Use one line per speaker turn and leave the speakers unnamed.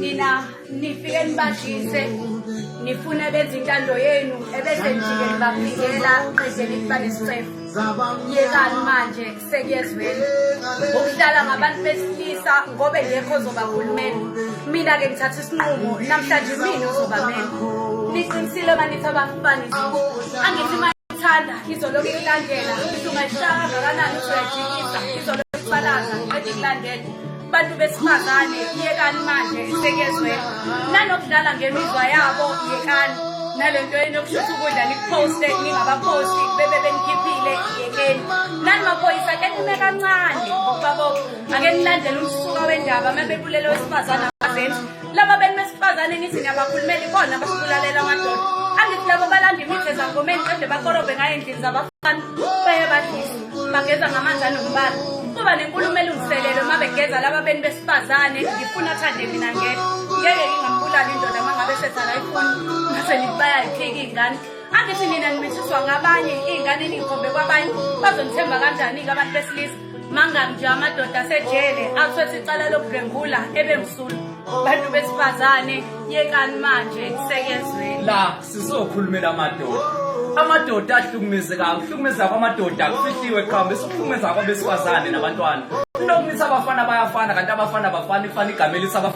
Nina nifike nibadlise, nifune benze intando yenu, ebese nijike nibaphingela qede nithi banesicefe. Yekani manje sekuyezwela. Ukuhlala ngabantu besilisa ngoba engekho ozobakhulumela. Mina-ke ngithatha isinqumo namhlanje mina ozobamela. Niqinisile uma nithi abafana izinto. Angithi uma ithanda izolokhu ikulandela, ngisho ungayishaya kangakanani uzoyajikisa, izolokhu ikuphalaza qede ikulandele. Bantu besifazane yekani manje sekuyezwela. Nanokudlala ngemizwa yabo yekani. Nalento yenu yokushutha ukudla nikuphoste ningabaphosti bebe benikhiphile yekeni. Nani maphoyisa ake nime kancane ngokubabopha. Ake nilandele umsuka wendaba uma bebulele owesifazane abazenzi. Laba benu besifazane nithi niyabakhulumela ikona abasibulalela amadoda. Angithi labo balanda imithi ezangomeni qede bakorobhe ngayo endlini zabafana baye badlisa. Bageza ngamanzi anombala. Kuba nenkulumo elungiselelwe uma begeza laba benu besifazane ngifuna athande mina ngedwa. Ngeke ngingambulali indoda uma ngabe sethi akayifuni. Mase nithi bayayiphika iy'ngane. Angithi nina nimithiswa ngabanye iy'ngane niyikhombe kwabanye bazonithemba kanjani-ke abantu besilisa? Mangaki nje amadoda asejele athwethe icala lokudlwengula ebemsulwa. Bantu besifazane yekani manje sekezweni.
La sizokhulumela amadoda. Amadoda ahlukumezekayo, ukuhlukumezeka kwamadoda kufihliwe qha bese ukuhlukumezeka kwabesifazane nabantwana. Lokhu nithi abafana bayafana kanti abafana abafani kufana igama elithi abafana.